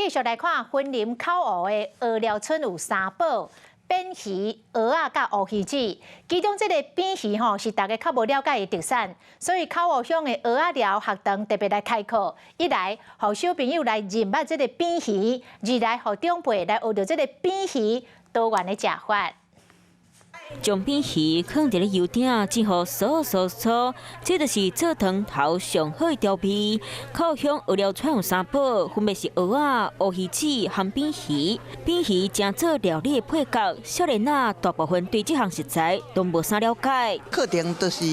繼續來看雲林口湖的蚵寮村有三寶：扁魚、蚵仔佮烏魚子。其中這個扁魚吼是大家較無了解的特產，所以口湖鄉的蚵仔寮學堂特別來開課，一來予小朋友來認捌這個扁魚，二來予長輩來學著這個扁魚多元的食法。將扁魚囥佇咧油鼎，煎予酥酥酥，這就是做湯頭上好的調味。口湖鄉蚵寮村有三寶，分別是蚵仔、烏魚子和扁魚。扁魚成做料理的配角，少年仔大部分對這項食材都無啥了解。課程就是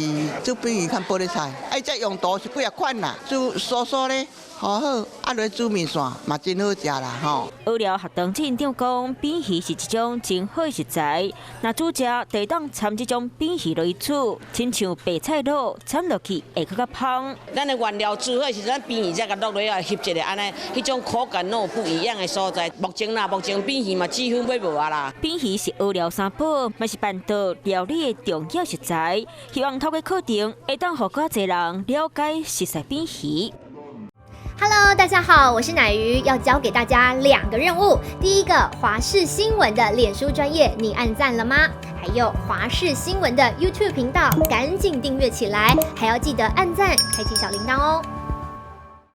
煮扁魚佮玻璃菜，啊，這用途是幾仔款啦，煮酥酥咧。好好，啊，來煮麵線嘛真好食啦吼。蚵寮學堂執行長講，扁魚是一種真好的食材，若煮食就當摻這種扁魚落去煮，親像白菜滷摻落去會閣較芳。咱的原料煮好時，咱扁魚才共落落來翕一下，按呢，彼種口感攏有不一樣的所在。目前啦，目前扁魚嘛幾乎欲無啊啦。扁魚是蚵寮三寶，嘛是辦桌料理的重要食材。希望透過課程，會當予較濟人了解熟悉扁魚。 Hello，大家好，我是奶魚，要交給大家兩個任務。第一個，華視新聞的臉書專頁，你按讚了嗎？還有華視新聞的 YouTube 頻道，趕緊訂閱起來，還要記得按讚，開啟小鈴鐺哦。